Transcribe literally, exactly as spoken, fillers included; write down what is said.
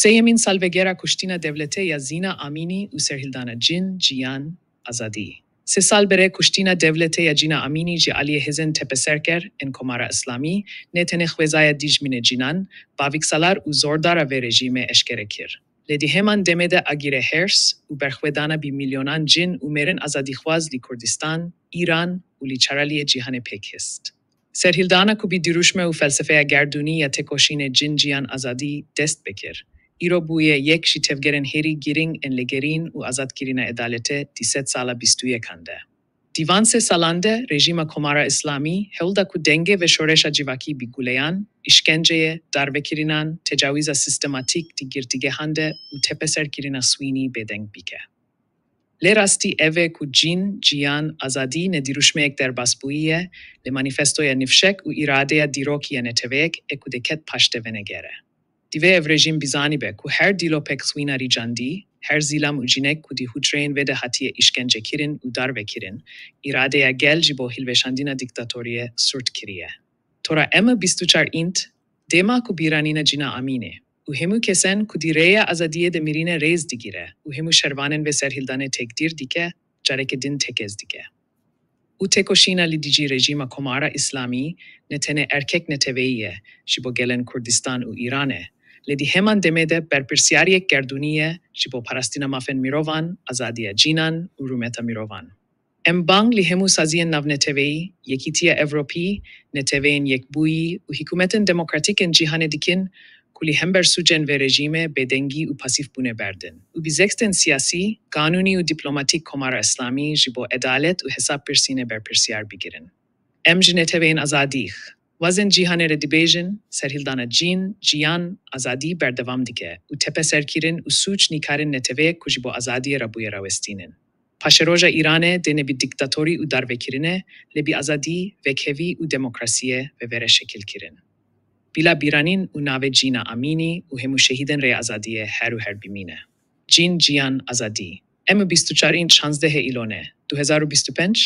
Sêyemîn salvegera kuştina dewletê ya Zîna Amînî û serhildana Cin, Ciyan, Azadî. Sê sal berê kuştina dewletê ya Cîna Amînî ji aliyê hêzên tepeserker ên Komara Îslamî ne tenê xwezaya dijminê cinan, baviksalar û zordara vê rejîmê eşkere kir. Lê di heman demê de agirê hêrs û berxwedana bi milyonan cin û mêrên azadîxwaz li Kurdistan, Îran û li çaraliyê cîhanê pêk hist. Serhildana ku bi dirûşme û felsefeya gerdûnî ya têkoşînê Cin, Ciyan, Azadî dest pê kir, îro bûye yek ji tevgerên herî girîng ên lêgerîn û azadkirina edaletê di sedsala bîst û yekan de. Di van sê salan de rejîma Komara Îslamî hewl da ku dengê vê şoreşa civakî bi guleyan, îşkenceyê, darvekirinan, tecawîza sîstematîk di girtîgehan de û tepeserkirina swînî bêdeng bike. Lê rastî ev e ku Cin, Ciyan, Azadî ne dirûşmeyek derbasbûyî ye, lê manîfestoya nifşek û îradeya dîrokî ya neteweyek e ku diket paşde venegere. Divê ev rejîm bizanibe ku her dîlopek xwîna rîcandî, her zîlam û cinek ku di hucreyên vê de hatiye îşkencekirin û darvekirin, îradeya gel ji bo hilweşandina dîktatoriyê surt kiriye. Tora em bîst û çar int, dema ku bîranîna Cîna Amînê û hemû kesên ku di rêya azadiyê de mirîne rêz digire û hemû şervanên vê serhildanê têkdîr dike, careke din tekez dike. Û têkoşîna li dijî rejîma Komara Îslamî ne tenê erkek neteweyî ye ji bo gelên Kurdistan û Îranê, lê di heman demê de berpirsiyariyek gerdûnî ye ji bo parastina mafên mirovan, azadiya cinan û rûmeta mirovan. Em bang li hemû saziyên navneteweyî, Yekîtiya Ewropî, Neteweyên Yekbûyî û hikûmetên demokratîk ên cîhanê dikin ku li hember sûcên vê rejîmê bêdengî û pasîfbûnê berdin û bi zextên siyasî, qanûnî û dîplomatîk Komara Îslamî ji bo edalet û hesabpirsînê berpirsiyar bigirin. Em ji neteweyên azadî, wazên cîhanê re dibêjin, serhildana Cin, Ciyan, Azadî berdewam dike û tepeserkirin û sûc nikarin neteweyek ku ji bo azadiyê re bûye rawestînin. Paşeroja Îranê dê ne bi dîktatorî û darvekirinê, lê bi azadî, vekhevî û demokrasiyê ve vere şekilkirin. Bila bîranîn û navê Cîna Amînî û hemû şehîdên rêya azadiyê her û her bimîne. Cin, Ciyan, Azadî. Em û bîst û çar int şazdehê Îlonê, du hezar û bîst û pênc.